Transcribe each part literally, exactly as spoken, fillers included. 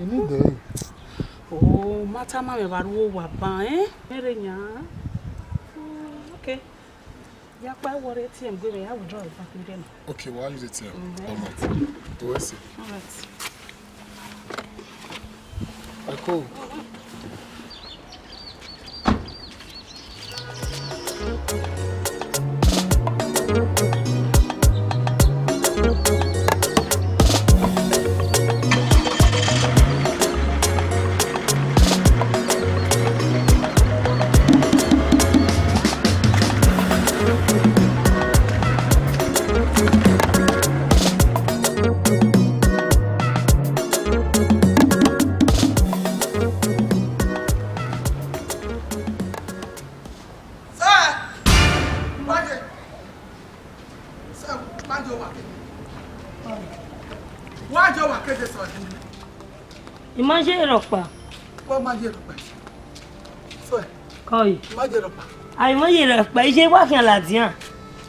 Ini dẹ. Oh, ma tama mwẹ vbe a ru owa ban, eh? Mere yan. Mm, okay. Ya kpa wọ rre A T M gue mwẹ, ya withdraw vbe bank ni rre na. Okay, wa use A T M. Mm, yeah. All right. All right. Sir! Wa je. Sir, wa je wa kede. Wa je wa kede, sir. I ma ye rhọkpa. Wa ma ye rhọkpa. Sir. Koi. I ma ye rhọkpa. A i ma ye rhọkpa, iye wa khian ladian.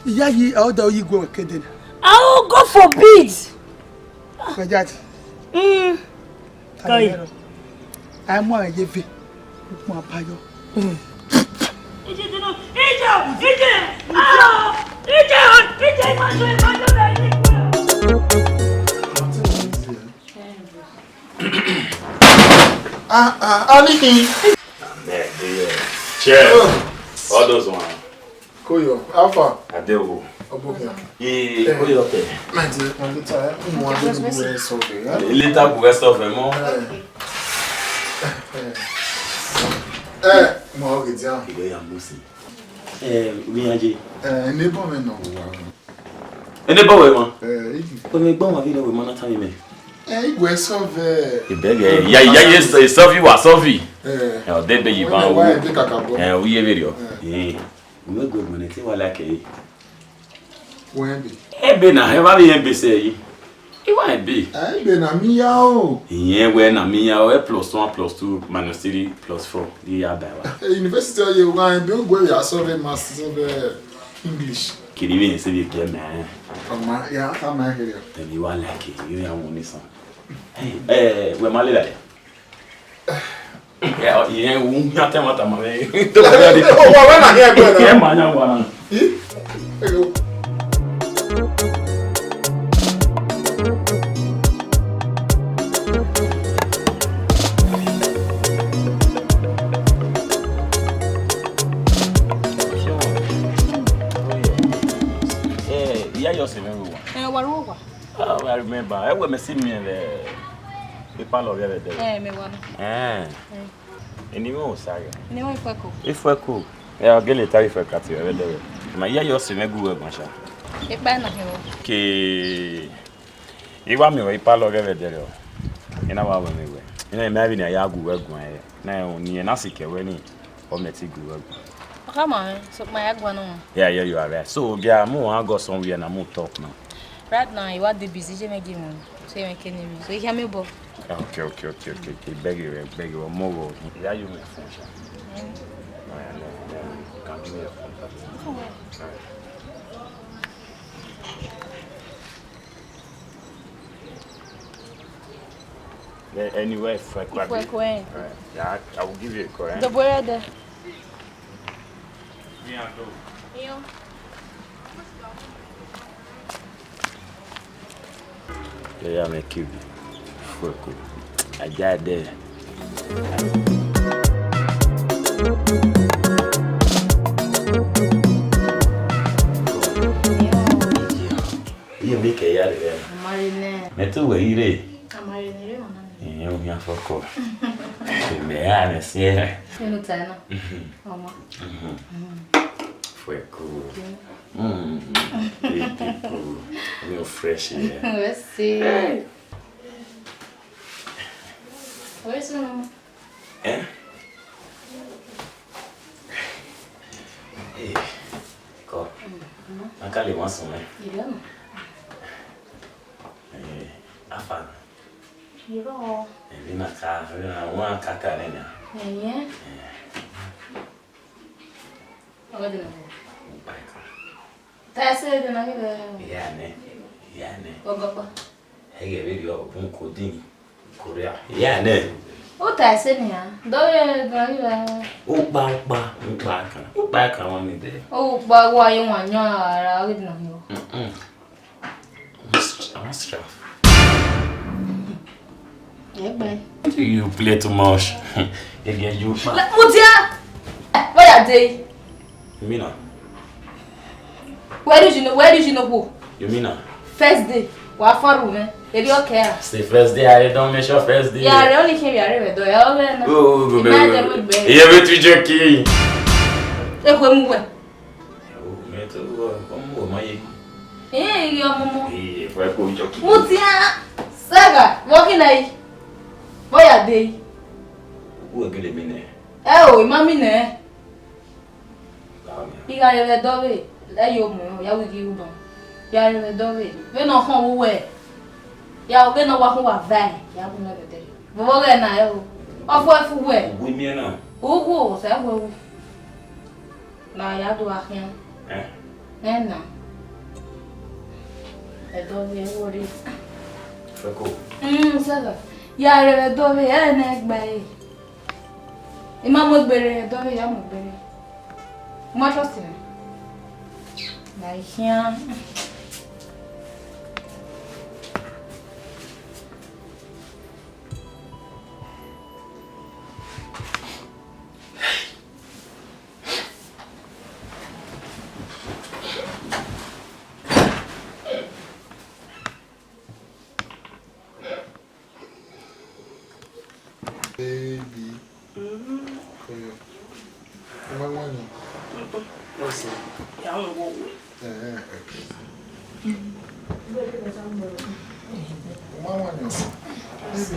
Iyayi, a ọda oyi gue wa kede na. Oh, God forbid! Kẹjati. Mm. Koi. A mu ẹ ye ve. Ukpọn abayọ. Ije dena, ije, ije, ah, ije, ije, imajo, imajo, imajo. Ah, ah, Aniki. Cheers. Oh. All those ones. Koyo, how far? Adewo. Obokia. Eh, eh, Koyo, okay. My dear, my daughter, eh, mo wa do the rest of it, eh? Later, the rest of it, mo. Eh. Eh, mo, okay, dear. Ìgbẹ́ ya mú sí. Eh, mi aje. Eh, neighbor mi nọ. Ẹ neighbor wẹ ma? Eh, igi. Wẹ mẹ gbọ́n wà fi lẹ wẹ ma na tama mẹ. Eh, igwe solve. Ìbẹ̀gẹ̀, ya, ya, ye, solve wa, solve. Eh. Eh, ọdẹ bẹ yìí bá wẹ wọ. Wa ebe kaka bọ. Eh, uye vèrè ọ. Eh. Eh. Ume gue gbọnẹ te wa like e. Wẹ ebe. Ebe na, ẹ wa vbe ebe sẹ yi. I wa ebe. Eh, ebe na mi ya o. Iyẹn wẹ na mi ya o, ẹ plus one plus two minus three plus four, I ya ba wa. Eh, university ọ ye wa ebe, ugwe ya solve maths, solve English. Kiri vbe se vbe kẹ mẹ. Ọma, ya, ka ma kiri. Tẹ̀lé wa like, yóò ya wọn ní sàn. Eh, eh, wẹ ma lele ya. Ìyẹn wu yan tẹ ma tama mẹ. Tó wà lẹ́nu. Ó wà lẹ́nu àyẹ̀ ẹgbẹ́ náà. Ẹ máa yan wa náà. Ih? Ẹ yo. Eh, ìyá yọ sí mi wò wá. Ẹ wà ló wà. Oh, I remember. Ẹ wẹ mẹ si miẹn vbe ipa lọ vbe ẹvbo ẹdẹ. Ẹ, mẹ wa nọ. Ẹ. Eni mwẹ osa gha. Eni mwẹ Ifuẹko. Ifuẹko. Ẹ, ọ gele ta Ifuẹko ati vbe ẹvbo ẹdẹ. Ma ya yọ si mwẹ gu wẹ gbọn sha. Ipa na hẹ wọ. Ke I wa miẹn wẹ ipa lọ vbe ẹvbo ẹdẹ rẹ. I na wa wẹ mwẹ wẹ. I na mẹ avbe ne a ya gu wẹ guan ẹre. Na ni ẹn na sikẹ wẹ ni. Ọ mẹ te gu wẹ guan. Ọ khama mwẹ, sokpan a ya guan nọ. Yeah, yeah, you are right. So, girl, mu wan go somewhere na mu talk now. Right now, I wa dey busy, je mẹ gi mu. So, you can me. So, you hear me, bo? Okay, okay, okay, okay, okay. Beg you, beg you, more go. Yeah, you may phone, sha. Mm. Oh, yeah, no, no. Can give me your phone. All right. Eh, anywhere, Ifuẹko, abi? Ifuẹko, eh. All right. Yeah, I, I will give you a call, eh? Double header. Me and you. Yeah, yeah, me kill you. Ifuẹko. I got there. Yeah. Ye me kẹ ya rre. Amare nẹ. Mẹ te wẹ ire. Amare ne ire ọna nẹ. Ìyẹn ò yan fọkọ. Mẹ ya rẹ si ẹ. Nínú ta náà. Ọmọ. Fue cool. Mm. Pretty cool. Real fresh here. Let's see. Hey. Where's your mama? Eh? Eh, kọ. Mm, mm. Akali wan sun mẹ. Ìrọ̀rùn. Eh, afa. Ìrọ̀. Ẹ̀rí na ka, ẹ̀rí na wọn ka ka nẹ na. Ẹ̀yẹn. Eh. Ọgọ dị na. Bye. Ta ẹse dị na ghi vẹ. Iya nẹ. Iya nẹ. Ọgọ kpa. Ẹghẹ vberriọ bun ko din Korea. Iya nẹ. U ta ẹse nian. Dọ vbe dị na ghi vẹ. Ukpa, ukpa, ukpa kan. Ukpa kan wa mi dẹ. Ukpa wa ye wan yan ara ghi dị na ghi vẹ. Mm-mm. I want strap. Egbe. You play too much. You get you. Mudia. Where are they? You mean now? Where did you know? Where did you know who? You mean now? First day. Wa faru me. Ebi okay. Say first day, I don't mention first day. Yeah, I only came here with the. Oh, go, go, go. Imagine we be. Yeah, we too joking. Ekwe mu we. Ẹ wo, mẹ te ru ọmọ wẹ ma ye. Ẹ i ghi ọmọ ọmọ. Ee, fẹ ko jọ ki. Mudia, sẹgha, vbe ọ ghi na yi? Vbe ọ ya dee? Uwu ẹgẹdẹ mi nẹ. Ẹ o, I ma mi nẹ. Gha ọmọ. I gha rre vbe ẹdẹ ọvbehe, ẹ i yo mu, ya wi ghi ru nọ. I gha rre vbe ẹdẹ ọvbehe, vbene ọ khọn vbe uwẹ, ya vbene ọ wa khọn uwa vae, ya gu nọ vbe ẹdẹ. Vbe ọ ghẹ na ẹ o, ọ fu ẹfu uwẹ. Uwu imiẹn na. Uwu, sẹ wẹ ru. Na ya do gha khian. Eh? Ẹna. Ẹdẹ ọvbehe wo rre. Fẹko. Mm, sẹgha. Ya rre vbe ẹdẹ ọvbehe, ẹ nẹ gbe ẹre. I ma mu egbe rre, ẹdẹ ọvbehe ya mu egbe rre. Ma trust me. Na i khian. Baby. Mm-hmm. Come here. Come on, money. Mm-mm. What's up? Yeah, I wanna go away. Eh, eh, okay. Come on, money. Baby.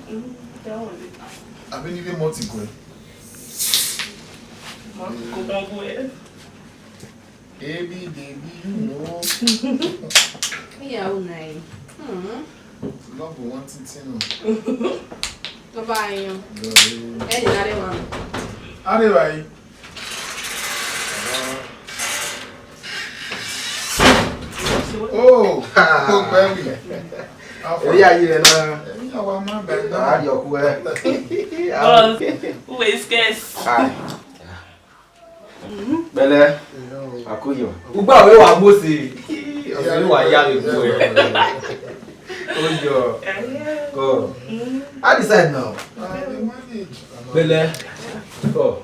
Mm-hmm. Yeah, I wanna go. I've been even more to go. Mo kò mọ bó ẹ. Baby, baby, you know. Ìyàwó náà yìí. Hmm. Love one thing, you know. Tó bá yan. Ẹni láre wa. Are right. Oh, oh, baby. Orí ayé rẹ̀ náà. Èmi náà wá máa bẹ̀rẹ̀ náà. Ayọ̀kú ẹ. Boss, who is scarce? Ah. Pẹ̀lẹ́, àkóyọ. Ugba wẹ wa Mose, ọsẹ wa ya le bu ẹ. Oyọ. Go. I decide now. Pẹ̀lẹ́. Go.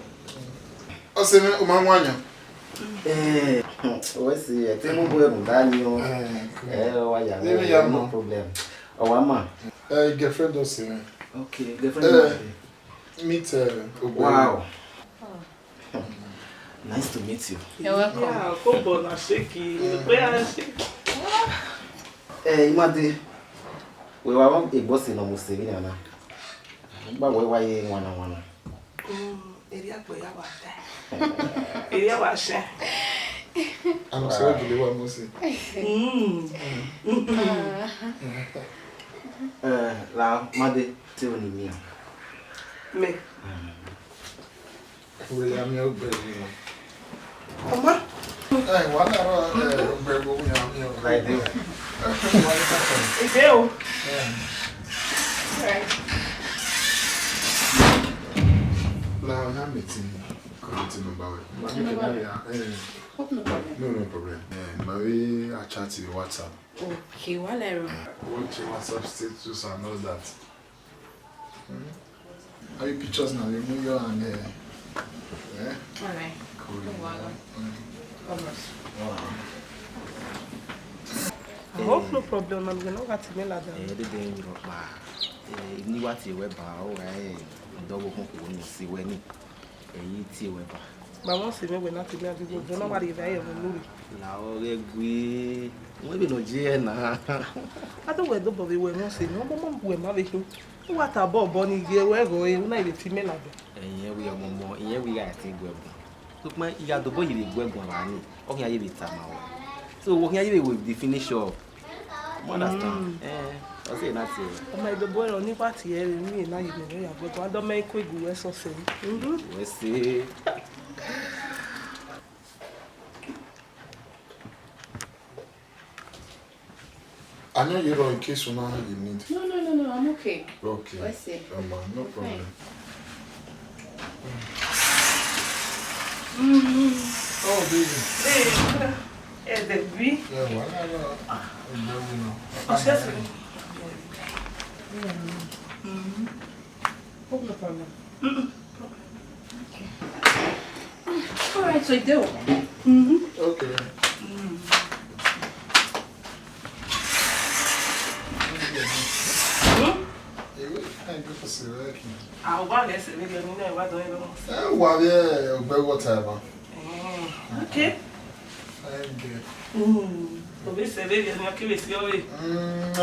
Ọsẹ mi, o ma wan yan. Eh, wẹ si, ẹ te mu bu ẹrun dani o. Eh, wa ya, no problem. Ọ wa ma. Eh, girlfriend ọsẹ mi. Okay, girlfriend. Eh, meet, eh, Ogbere. Wow. Nice to meet you. You're welcome. Yeah, come on, I shake it. Where I shake? Eh, Imade, we wa want a boss in almost seven and a. But we wa ye one and one. Mm, area boy, I was there. Area was share. I'm sorry, you want Mose. Mm. Eh, la, Made, tell me. Me. Mm. Wẹ ya miẹn Ogbere. Ọma. Ẹ, wa na rọ, ẹ, Ogbere, wẹ ya miẹn. Like this. Ẹ o. Yeah. Right. Now, how many things? Call it number. Number. Yeah, eh. What number? No, no problem. Eh, Mary, I chat to you WhatsApp. Okay, what level? Watch your WhatsApp status and all that. Hmm? Are you pictures now? You move your hand there. Eh? All right. Cool. No wahala. Mm. Almost. Wow. Oh, no problem, I'm gonna get me ladder. Eh, dede rhọkpa. Eh, ne I wa tie wẹ ba, ọ gha rẹn ọdọ ọvbokhan okhuo ne ọ si wẹ ni. Eh, I tie wẹ ba. Ba wọn si mẹ wẹ na tie mẹ adigbo, do na wa rhie vbe ayọ vbe olori. La ọghe gui. Wẹ vbe nọ je ẹ na. A do wẹ dobọ vbe wẹ wọn si, no, mo mo wẹ ma vbe khin. U wa ta bọbọ ni ye wẹ gho e, u na vbe tie mẹ ladder. Ẹyẹn wẹ ọmọmọ, iyẹn wẹ I gha tie guẹ bun. Sokpan I gha dobọ ye vbe guẹ guan vba ni, ọ khian ye vbe tama ruẹ. So, wẹ ọ khian ye vbe we the finish up. You understand? Eh, ọ sẹ na tie. Ọ ma dobo ẹre, ọ ni wa tie ẹre, emwi na ye vbe ya guẹ guan, dọ mẹ iko igu wẹ sọsẹ. Mhm. Wẹ sẹ. I know you know in case you need. No, no, no, no, I'm okay. Okay. What's it? Um, uh, no problem. Mm. Oh, baby. Hey, hey, baby. Yeah, well, I know. Ah, you know. Oh, yes, sir. Mm-hmm. Hope no problem. Mm-mm. Okay. All right, so you do. Mm-hmm. Okay. Mm. Hmm? Àwọn bá lẹ ṣe níbi ẹni náà wá dán ẹlọmọ. Ẹ wà rí ẹ ọgbẹ wọta ẹ ma. Mm. Okay. Thank you. Mm. Òbí ṣe bébí ẹni ọkẹ bẹ sí ọrẹ. Mm.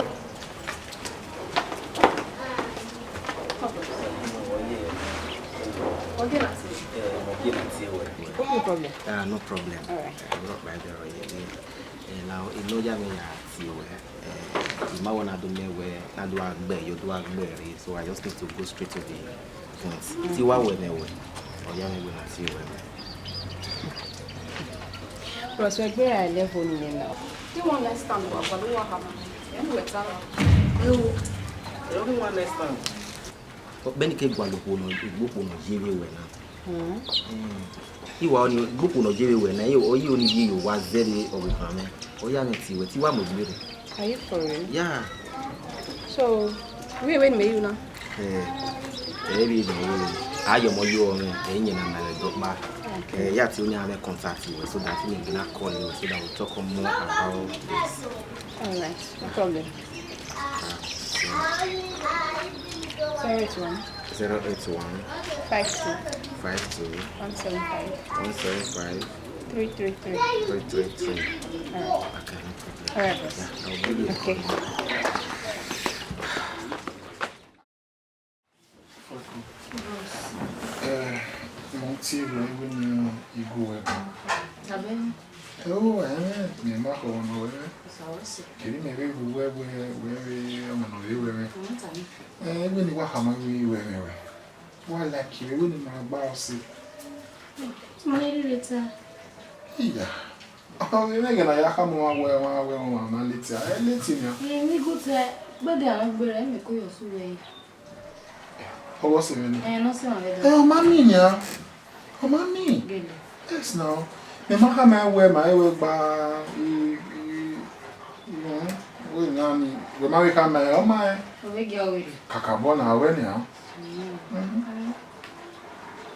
Open problem. Ah, no problem. All right. Eh, no problem. Eh, now, I know you mean, eh, I might wanna do me where I do a bear, you do a bear, so I just need to go straight to the point. Ti wa wẹ mẹ wẹ, ọ ya mẹ wẹ na ti wẹ mẹ. Bros, wẹ gbe ra level ni nẹ now. Ti wan understand wa, wa do wa ha ma. Ẹ wẹ ta ra. Ẹ o, ẹ o, wa understand. Bẹni ke gualọ okhuo nọ, igbo okhuo nọ ye vbe wẹ na. Hmm. Hmm. Iwa ọni, igbo okhuo nọ ye vbe wẹ na, ọ yi oni ye yo wa zẹre ọvbokhan mwẹ. Ọ ya mwẹ ti wẹ, ti wa mu egbe rre. Are you for real? Yeah. So, wẹ wẹ ni mẹ yu na? Eh, eh, bi no, a yọ mọ yo ọmọ, eh, yin na na le do pa. Okay. Eh, ya ti oni ame contact you so that we can call you so that we talk more about this. All right, no problem. Ah, so zero eight one. Zero eight one. Five two. Five two. One seven five. One seven five. Three three three. Three three three. All right. Okay, no problem. All right, boss. Yeah, I'll give you a call. Okay. Eh, mo ti rẹ iwe ni igu ẹbọ. Abẹ. Ẹ o, ẹ, mi ma kọ ọnọ rẹ. Kiri mẹ vbe ru wẹ, wẹ, wẹ, wẹ, ọmọ nọ vbe wẹ. Ẹ, iwe ni wa khama iwe, iwe, iwe, iwe. Wa like iwe, iwe ni ma gba ọse. Mo ni rere ta. Iya. Ọ vbe mwẹ ẹghẹ ne a ya khama wa wẹ, wa wẹ, wa ma leti a, ẹ leti nia. Ẹ, ni gute, gbẹdẹ àwọn gbẹrẹ, ẹ mẹ ko yọ su wẹ. Ọwọ sẹ mwẹ ni. Ẹ, nọ sẹ mwẹ dọ. Ẹ, ọ ma miẹn nia. Ọ ma miẹn. Gele. Yes now. Mẹ ma khama wẹ ma wẹ gba i, i, i, wẹ na ni. Wẹ ma vbe khama ẹ, ọ ma ẹ. Ọ vbe gie ọ vbe. Kakabọ na wẹ nia. Mm. Mhm.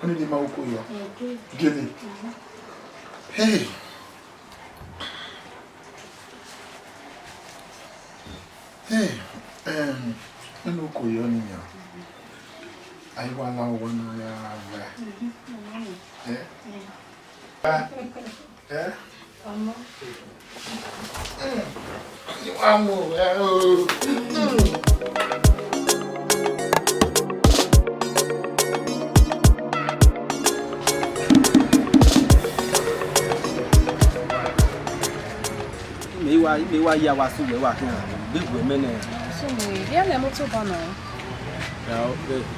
Ọ ni di ma uko yọ. Okay. Gele. Mhm. Hey. Hey, um, eno ko yọ ni yan. Ayi wa la owa na ya vẹ. Eh? Eh? Ọmọ. Eh, ayi wa mu vẹ o. Mẹ wa, mẹ wa ya wa su wẹ wa khian, gbe gu mẹ nẹ. Sunu, via lẹ moto ban nọ. Ya,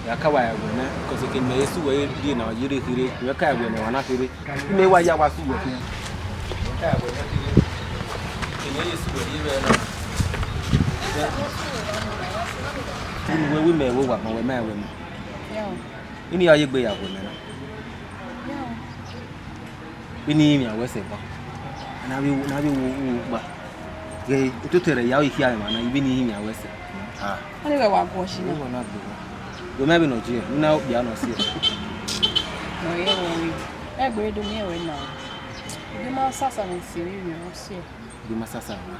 ya ka wa ya wẹ nẹ, because ke mẹ su wẹ die na ye re khere, mẹ ka wẹ nẹ wa na khere. Mẹ wa ya wa su wẹ khian. Mẹ ka wẹ nẹ khere. Ke mẹ ye su wẹ ye wẹ na. Unu wẹ wi mẹ wo wa ma wẹ ma wẹ ma. Ya. Ini ya ye gbe ya wẹ mẹ na. Ya. Vbene I rinmwian ruẹ sẹ ban, ne a vbe, ne a vbe ru ukpa. Ghe, ototọ rẹ ya ọre I khian mwẹ na, vbene I rinmwian ruẹ sẹ. Ah. Ọni wẹ wa guọghọ na. Wẹ na gbe wẹ. Wẹ ma vbe nọ je, ne a okpia nọ si. Nọ ye wẹ. Ẹgbẹre do miẹn wẹ na. Ebe ma sasa ne si vbe rinmwian ruẹ sẹ. Gbe ma sasa wẹ.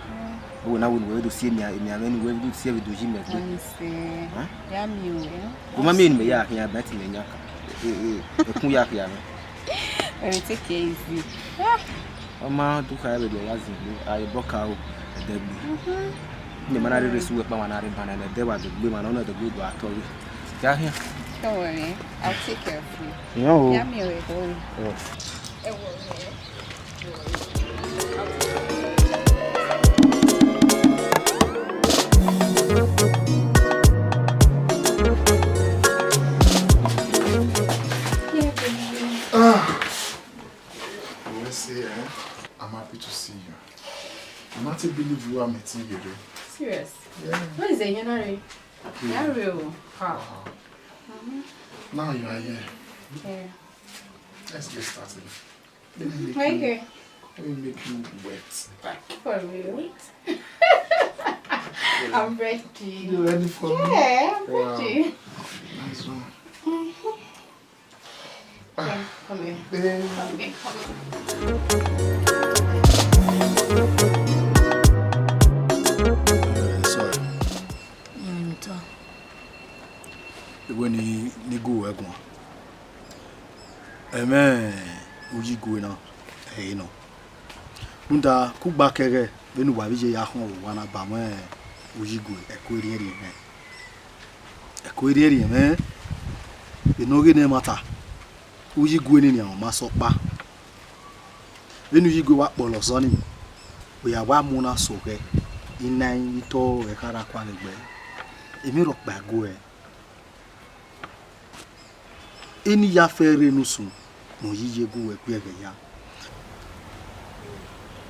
Ọ wẹ na wẹ ne uwẹ do si emian, emianmwẹ ne uwẹ do si ẹvbo do yi mẹ gbe. Ọnise. Hẹn? Ya miẹn o. Ọ ma miẹn ne mẹ ya khian, but mẹ yan ka. E, e, ẹkun ya khian mwẹ. Baby, take it easy. Ah. Ọ ma do kha ẹvbo do ya zin gbe, a ye bọ ka o, ẹdẹgbe. Mhm. Ne ma na rere su wẹ kpa ma na rre banẹ, ẹdẹ wa dẹgbe, ma nọ nọ ẹdẹgbe do a tọ vbe. Ya khian. Don't worry, I'll take care of you. Yan o. Ya miẹn o, don't worry. Yeah. Ẹ wọ rẹ. Ah, Mercy, eh? I'm happy to see you. I can't believe you are meeting here. Serious? Yeah. Where is the Yenare? Okay. Very well. Wow. Wow. Mm-hmm. Now you are here. Yeah. Let's get started. Let me make you, let me make you wet. Like, for real? Wet. I'm ready. You ready for me? Yeah, I'm ready. Wow. Nice one. Mm-hmm. Ah. Come here. Babe. Come here, come here. Eh, sorry. Mm, ta. Iwe ni, ni gu wẹ guan. Ẹmwẹ uyi gue na, ẹ i re nọ. Rhunmwuda kugba kẹghẹ vbene uwa vbe iye ya khọn vbe owa na ba mwẹ uyi gue, ẹko erriẹnrriẹn mwẹ. Ẹko erriẹnrriẹn mwẹ, vbene ọ ghi nẹ ẹmwata, uyi gue nene ọ ma sẹ ọkpa. Vbene uyi gue wa kpọlọ ọzọ nii, wẹ ya wa mu na so ghẹ, I na i tọ ẹre kha ra kua vbe egbe, emwi rhọkpa gue ẹre. Eni ya fẹ rre ne usun ne ọ yi ye gu wẹ gbe ẹghẹ ya.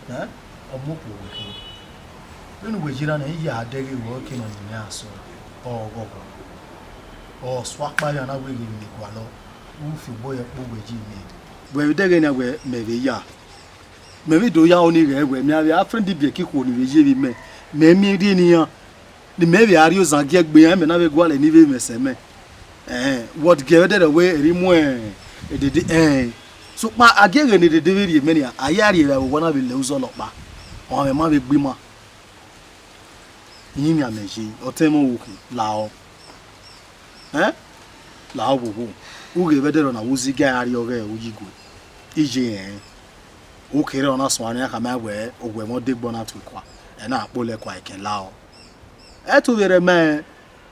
Ẹ, ọ mu okhuo wẹ khin. Vbene uwẹ yi ra na, I ya dẹghe wẹ ọke nọ ne imẹ a sọ, ọ ghọghọ. Ọ sua kpa ya na wẹ ghe emwi ne I gualọ, u fi obọ ye kpo wẹ yi mẹ. Wẹ vbe dẹghe nian wẹ mẹ vbe ya. Mẹ vbe do ya ọni ghẹ wẹ, mẹ a vbe a friend biẹ ke ikhuo ni vbe ye vbe mẹ, mẹ miẹn rhie ne iran. Ne imẹ vbe a rhie ozan gie gbe iran, mẹ na vbe gualọ eni vbe mwẹ sẹ mẹ. Ẹn, wọ gie vbe dẹdẹ wẹ erha i mu, ẹn, edede, ẹn. Sokpan a gie ẹghẹ ne edede vbe rhie mẹ nia, a ya rhie vbe owa na vbe lẹ uzọla ọkpa. Ọmwẹ ma vbe gbe ima. Iyinmwian mẹ ye, ọtẹn mwẹ ọvbokhan, lahọ. Ẹn? Lahọ vbovbo. U ghee vbe ẹdẹrriọ na, vbe u zẹ iga a rrie ọghẹ uyi gue. Iye rẹn. U kere ọ na suẹn iran khama wẹ, owẹ mwẹ ọdegbe na tuẹ kua. Ẹ na kpolẹ kua ẹkẹn lahọ. Ẹ i tu vberriọ mẹ,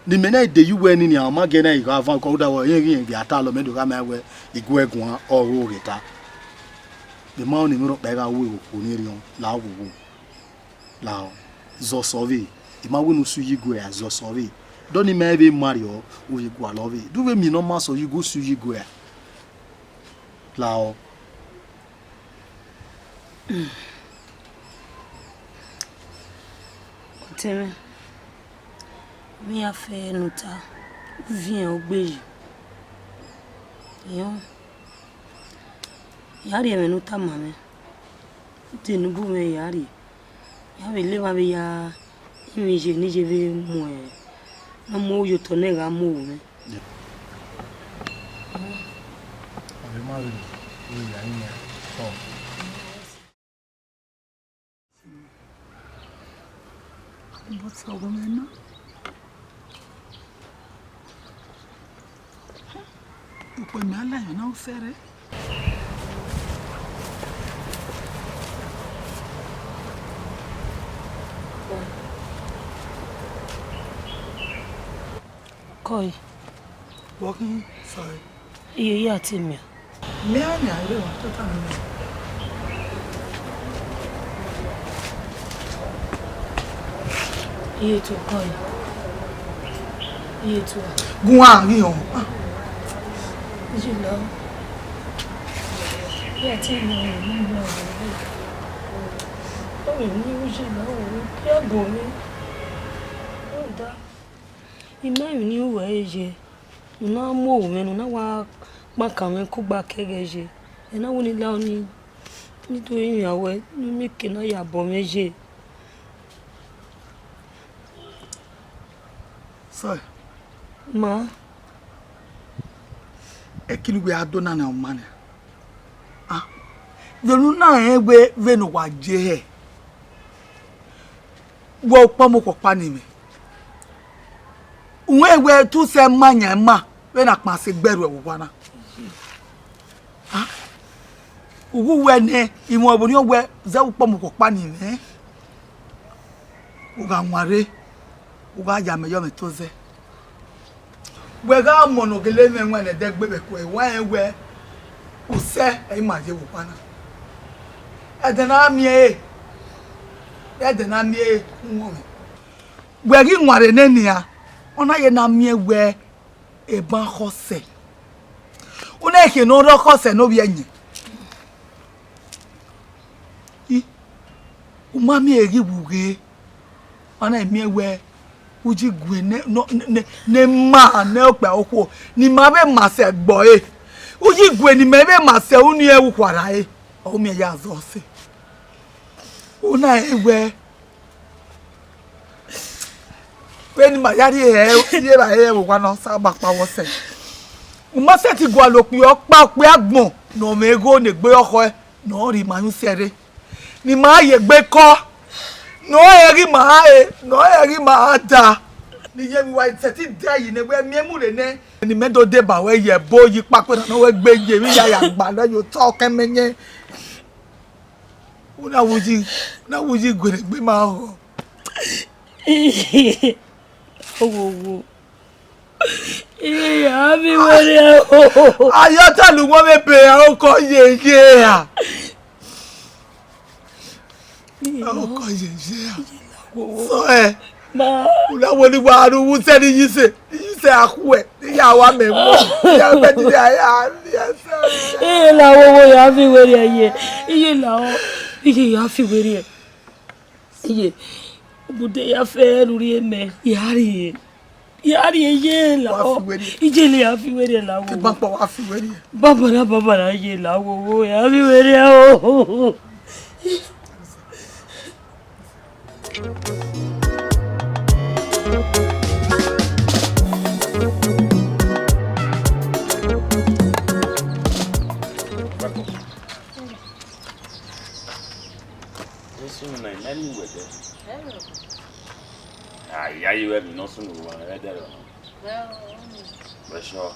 ne imẹ na de ye uwẹ nini, a ma gie na I gha van, kọ uda wẹ, irẹn ghi rẹn vbe a ta lọ, mẹ do khama wẹ, I gue guan, ọ ru ghe ta. Mẹ ma rẹn ne emwi rhọkpa gha ru okhuo ni rhiọn, lahọ vbovbo. Lahọ, zẹ ọsọ vbe, I ma wẹ ne u si uyi gue a, zẹ ọsọ vbe. Dọ ne ima vbe ma rriọ, u vbe gualọ vbe. De u vbe miẹn ne ọ ma sẹ uyi gue, u si uyi gue a. Lahọ. Ọtẹn mwẹ, vbe I ya fẹ ne u ta, u viẹn ogbe yi. Iyọn, I ya rhie ẹmwẹ ne u tama mwẹ, u de ne u bu mwẹ ya rhie. Ya vbe lele emwa vbe ya rinmwian iye ne iye vbe mu, ne ọ mu ohu ye otọ nẹ gha mu ohu mwẹ. Ọvbe ma vbe, vbe ya rinmwian, ọ. But ọghe mwẹ na, ukpo mẹ a la emwi na usẹ rre. Kọe. Vbe ọ khin, sorry. Iye ya te miẹn. Mẹ a miẹn ire wa tota nẹ. Iye to kọe. Iye to a. Gun a ghi họn. Iye la. Ya te miẹn ni gba. Ọ ni iye la o. Ya bọ mi. Ọ da. I ma emwi ne I ru ẹre ye, ne u na mu ohu mwẹ, ne u na wa kpankan mwẹ kugba kẹghẹ ye, ẹ na wẹ ne I la ọni, ne I do rinmwian ruẹ, ne u miẹn eke na ya bọ mwẹ ye. Sir. Ma. Ẹki ne uwẹ a do na ne ọ ma nẹ. Ah, vbene u na rẹn wẹ vbene uwa ye hẹ, Wẹ ukpọmọ okhuo ọkpa ni mwẹ. Uwẹ wẹ te u sẹ ma yan ima vbene akpan sẹ gbe ruẹ vbe owa na. Ah, u gu wẹ nẹ, imwẹ ọvbokhan wẹ zẹ vbe ukpọmọ okhuo ọkpa ni mwẹ. U gha wanre, u gha ya mẹ yọ mwẹ to zẹ. Wẹ gha mọ ne ọ gele mwẹ ẹwaẹn ne ẹdẹ gbe vbe ẹko, ẹwaẹn wẹ, u sẹ ẹ i ma ye vbe owa na. Ẹdẹ ne a miẹn ẹre, ẹdẹ ne a miẹn ẹre, u wọn mwẹ. Wẹ ghi wanre nẹ nian, ọ na ye ne a miẹn wẹ eban khọsẹ. U na khẹ ne ọ rre khọsẹ ne ovbi ẹyẹn. I, u ma miẹn ghi vbe ughe, ọ na miẹn wẹ u yi gue ne, ne, ne, ne ma ne okpia okhuo, ne ima vbe ma sẹ ẹgbọ ẹre. U yi gue ne imẹ vbe ma sẹ unu ẹre ukhuarha ẹre, ọ miẹn ya zọ sẹ. U na rẹn wẹ, vbene ima ya rhie hẹ, rhie evbare vbe owa ne ọ sa gba kpa vbọ sẹ. U ma sẹtin gualọ okpia ọkpa, okpia agbọn ne ọ mwẹ igho ne egbe ọkhọe ne ọ rhie ima yin usẹ rre. Ne ima ye egbe kọ, ne ọ rẹn ghi ima re, ne ọ rẹn ghi ima da. Ne iye emwi wa sẹtin da yi ne wẹ miẹn mu rre nẹ. Ne imẹ do deba wẹ ye ẹbo yi kpakpe na ne ọ wẹ gbe ye emwi ya ya gba nẹ ye otọ kẹmẹ yẹn. U na wu yi, u na wu yi guerre egbe ma họ. Owowo. Iye ya fi werriẹ o. Ayọta lu wọn vbe be okọ yeye a. Okọ yeye a. So ẹ. Ma. U na wo ni wa ru wu sẹ ni yi se. Iye sẹ a khuẹ, iye a wa mẹ mu, iye a mẹ dide a ya, iye sẹ. Iye la wo wo ya fi werriẹ ye, iye la o, iye ya fi werriẹ. Iye, obude ya fẹ ru rhie mẹ, ya rhie, ya rhie iye la o, iye le ya fi werriẹ la wo. Ti ba kpọ wa fi werriẹ. Baba na, baba na, iye la wo wo ya fi werriẹ o. Sunu na ima ni wẹ dẹ. Ai, ai, wẹ mi nọ sunu wa, ẹ dẹ rọ. Wẹ sure.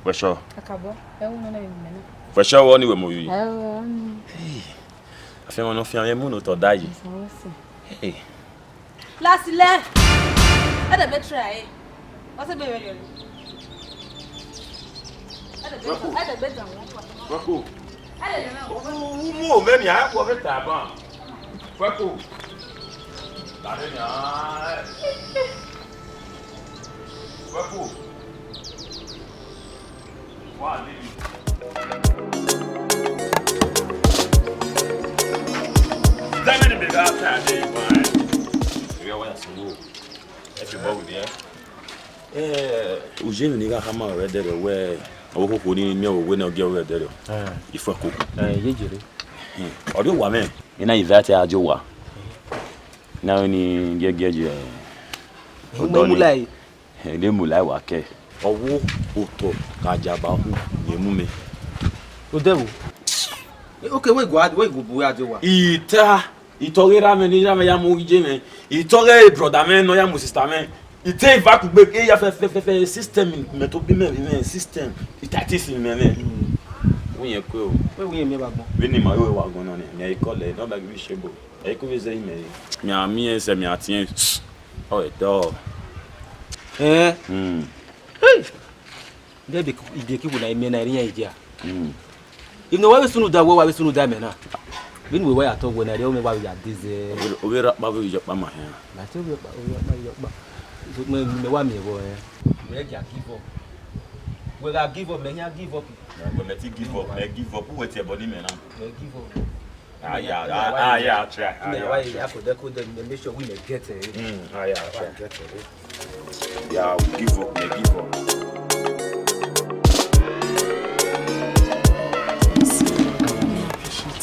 Wẹ sure. Akabọ, ẹ wu nọ nẹ vbe imẹ na. Wẹ sure wẹ ọni wẹ mu yi. Ẹ wu ọni. Hey. Afianma ne ọ fian mwẹ mu ne otọ da yi. Hey. Lasilẹ. Ẹdẹ be try. What's the baby? Ẹdẹ be try. Ẹdẹ be try. Wako. Ẹdẹ be try. Umu mẹ ni a kọ vbe ta ban. Wako. Tare ni a. Wako. Eh, ujevbe ni gha khama ọre ẹdẹrriọ wẹ ọvbokhuo ni miẹn vbe owe ne ọ gie ọre ẹdẹrriọ. Eh. Ifuẹko. Eh, ye jere. Hmm. Ọ rrie owa mwẹ. I na invite a die owa. Na ni giẹgiẹ ye odọ ni. Mu lai. Ẹ, ne mu lai wa kẹ. Ọ wo otọ gha jaba hu ne mu mẹ. Odẹ vbo? Okay, wẹ gua, wẹ gu bu ya die owa. Ita, itọghe ra mẹ ne ra mẹ ya mu ije mẹ. Itọghe brother mẹ nọ ya mu sister mẹ. Ite iva kugbe ke ya fẹ fẹ fẹ fẹ system mẹ to bi mẹ mẹ system. Ita ti si mẹ mẹ. Wẹ yẹn ko. Wẹ wẹ yẹn mẹ ba gbọn. Vbene ima yo wa gbọn nọ nẹ, mẹ ikọlẹ, nọ ba ghi shebo. Ẹ i ku vbe zẹ imẹ re. Mẹ a miẹn sẹ mẹ a tiẹn. Ọ ẹdọ. Ẹn. Hmm. Hey! Nde be ku, ide ki wona imẹ na ri yan ije a. Hmm. Inu wa vbe sunu da wẹ wa vbe sunu da mẹ na. Vbene wẹ wa ya tọ wẹ na rẹ, ọ mẹ wa vbe ya de zẹ. Ovbi, ovbi ra kpa vbe yọ kpa ma hẹn. Na te ovbi kpa, ovbi kpa yọ kpa. So mẹ, mẹ wa miẹn vbọ ẹn. Wẹ gha give up. Wẹ gha give up, mẹ hia give up. Wẹ mẹ ti give up, mẹ give up. Wẹ ti ẹbọ ni mẹ na. Mẹ give up. Aya, aya, try. Aya, try. Akodẹ, akodẹ, make sure we may get it. Mm, aya, try. Get it. Yeah, we give up, we give up.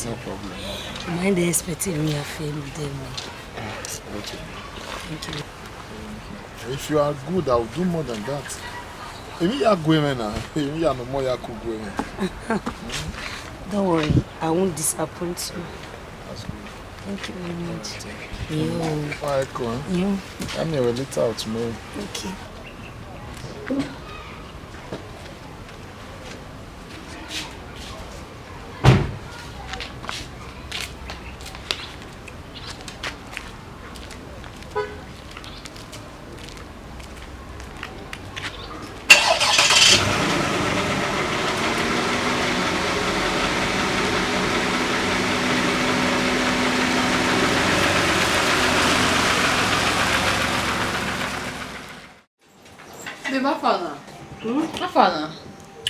No problem. Mind they expecting me, I feel with them. Okay. Thank you. If you are good, I will do more than that. Èmi ya gu ẹmwẹ na, èmi ya nọ mọ ya ku gu ẹmwẹ. Don't worry, I won't disappoint you. That's good. Thank you very much. Yo. Why come? Yo. I'm here a little out tomorrow. Okay. Babe, how far now? Hmm? How far now?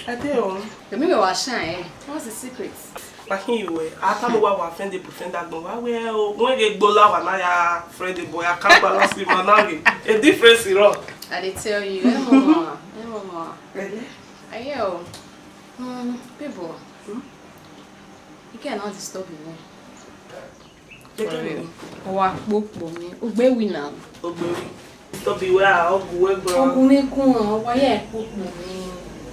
I dey on. Èmi ló wá shine, eh? What's the secret? Wa khin ye wẹ, a ta lo wa wa friend boyfriend agbọn wa wẹ o, wẹ ghe gbola wa na ya friend boy, a ka gba last week ma na ghe. A difference rọ. I dey tell you, eh, mama, eh, mama. Really? Aye o. Hmm, people. Hmm? You cannot disturb me. Ọ wa kpokpo ni, ogbe wi na. Ogbe wi. Disturb wẹ a, ọ gu wẹ gba. Ọ gu mwẹ gun, ọ wa ya kpokpo ni.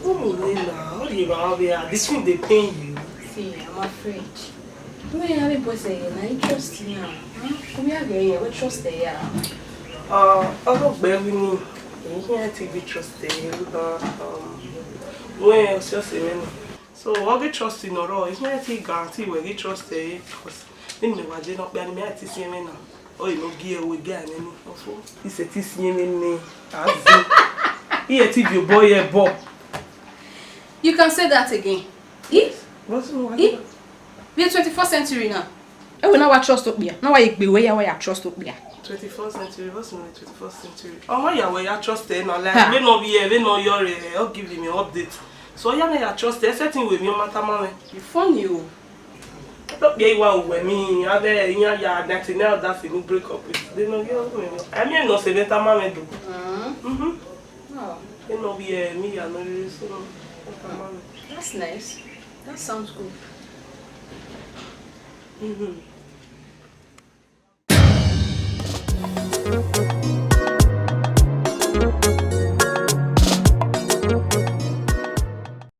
Umu ni na, ọ ye ba ọ vbe a, this thing dey pain you. See, I'm afraid. Wẹ a vbe boy sẹ na, I trust you now. Huh? Come here, girl, yeah, we trust her, yeah. Uh, ọ gbe wi ni, you can't be trusted, but, um, wẹ ọ si ọ sẹ mwẹ na. So, ọ ghi trust nọ rrọọ, I khian te guarantee wẹ ghi trust ẹre, because ne imẹ wa je ne okpia ne imẹ a te siẹn mwẹ na, ọ ye ne ọ gie ẹre, gie ẹre nene, ọfo. I sẹ te siẹn mwẹ nẹ, a zẹ. I ye te viọ obọ ye ẹbọ. You can say that again. I? What do you want? I? We are twenty-first century now. Ẹwẹ na wa trust okpia, na wa ye gbe wẹ ya wa ya trust okpia. Twenty-first century, what's in the twenty-first century? Ọmọ ya wẹ ya trust ẹ na, like, Ha. Vbene ọ vbiẹ, vbene ọ yọ rẹ, ọ give me update. So, ọ ya na ya trust ẹ, certain way, mi ọ ma tama mwẹ. You funny o. Okpia i wa wẹ mi, avbe iran ya ninety-nine others ni break up with. Vbene ọ yọ, I mean, no se vbe tama mwẹ do. Mm. Mhm. Oh. Vbene ọ vbiẹ, mi ya nọ rere, so, ọ tama mwẹ. That's nice. That sounds good. Mhm.